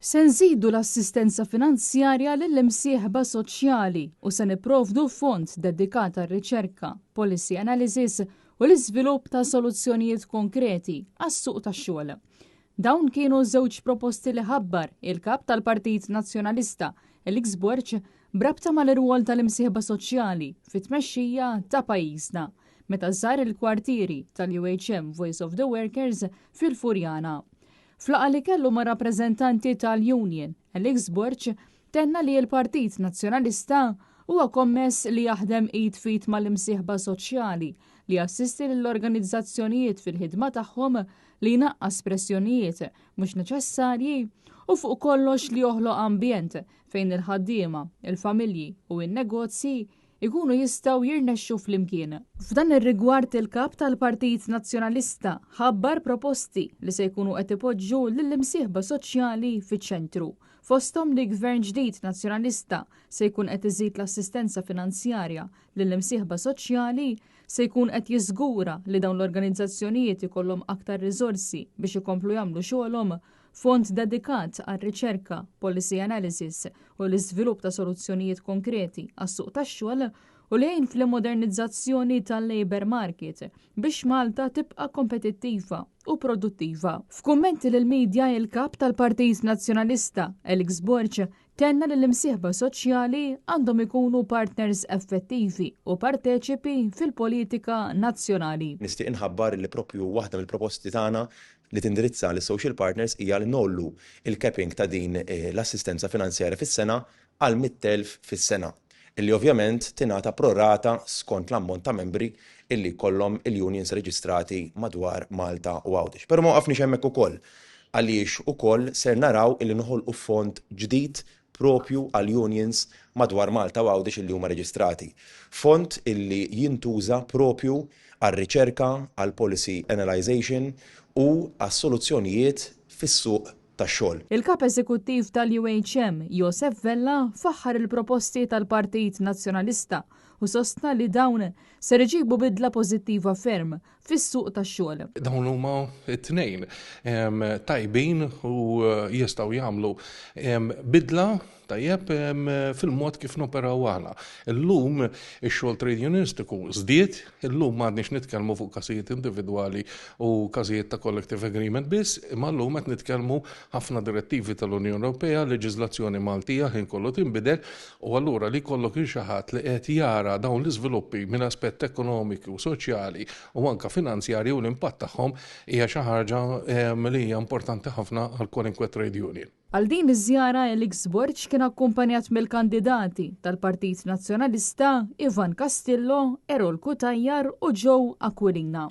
Se nżidu l-assistenza finanzjarja lill-imsieħba soċjali u se nipprovdu fond dedikat għar-riċerka, policy analysis u l-iżvilupp ta' soluzzjonijiet konkreti għas-suq tax-xogħol. Dawn kienu żewġ proposti li ħabbar il-Kap tal-Partit Nazzjonalista, Alex Borg, b'rabta mal-irwol tal-imsieħba soċjali fit-tmexxija ta' pajjiżna, meta żar il-kwartieri tal-UHM Voice of the Workers fil-Furjana. F'laqgħa li kellu ma' rappreżentanti tal-union, Alex Borg tenna li l-Partit Nazzjonalista huwa kommess li jaħdem id f'id mal-imsieħba soċjali, li jassisti lill-organizzazzjonijiet fil-ħidma tagħhom, li jnaqqas pressjonijiet mhux neċessarji u fuq kollox li joħloq ambjent fejn il-ħaddiema, il-familji u n-negozji ikunu jistgħu jirnexxu flimkien. F'dan ir-rigward il-Kap tal-Partit Nazzjonalista ħabbar proposti li se jkunu qed ipoġġu lill-imsieħba soċjali fiċ-ċentru, fosthom li Gvern ġdid Nazzjonalista se jkun qed iżid l-assistenza finanzjarja lill-imsieħba soċjali, se jkun qed jiżgura li dawn l-organizzazzjonijiet ikollhom aktar riżorsi biex ikomplu jagħmlu xogħolhom, Fond dedikat għar-riċerka, policy analysis u l-iżvilupp ta' soluzzjonijiet konkreti għas-suq tax-xogħol u li jgħin fl-immodernizzazzjoni tal-labour market biex Malta tibqa' kompetittiva u produttiva. F'kummenti lill-media il-Kap tal-Partit Nazzjonalista, Alex Borg, Tenna li l-imsieħba soċjali għandhom ikunu partners effettivi u parteċipi fil-politika nazzjonali. Nixtieq inħabbar li proprju waħda mill-proposti tagħna li tindirizza lis-social partners hija li ngħollu l-capping ta' din l-assistenza finanzjarja fis-sena għal 100,000 fis-sena, illi ovvjament tingħata pro rata skont l-ammont ta' membri illi jkollhom il-unions reġistrati madwar Malta u Għawdex. Però ma waqafniex hemmhekk ukoll għaliex ukoll ser naraw illi noħolqu fond ġdid proprju għall-unions madwar Malta u Għawdex illi huma reġistrati. Fond illi jintuża proprju għar-riċerka, għall-policy analysation u għas-soluzzjonijiet fis-suq tax-xogħol. Il-Kap Eżekuttiv tal-UHM, Josef Vella, faħħar il-proposti tal-Partit Nazzjonalista u sostna li dawn ser iġibu bidla pożittiva ferm fis-suq tax-xogħol. Dawn huma t-tnejn tajbin u jistgħu jagħmlu bidla tajjeb fil-mod kif noperaw aħna. Illum ix-xogħol trade unionistiku żdied, illum m'għadniex nitkellmu fuq każijiet individwali u każijiet ta' collective agreement biss, imma llum qed nitkellmu ħafna direttivi tal-Unjoni Ewropea, leġiżlazzjoni Maltija ħin kollu tinbidel U allura li jkollok lil xi ħadd li qed jara dawn l-iżviluppi minn aspett ekonomiku, soċjali u anke finanzjarju u l-impatt tagħhom hija xi ħaġa li hija importanti ħafna għal kwalinkwe trade union. Għal din iż-żjara Alex Borg kien akkumpanjat mill-kandidati tal-Partit Nazzjonalista Ivan Castillo, Errol Cutajar u Joe Aquilina.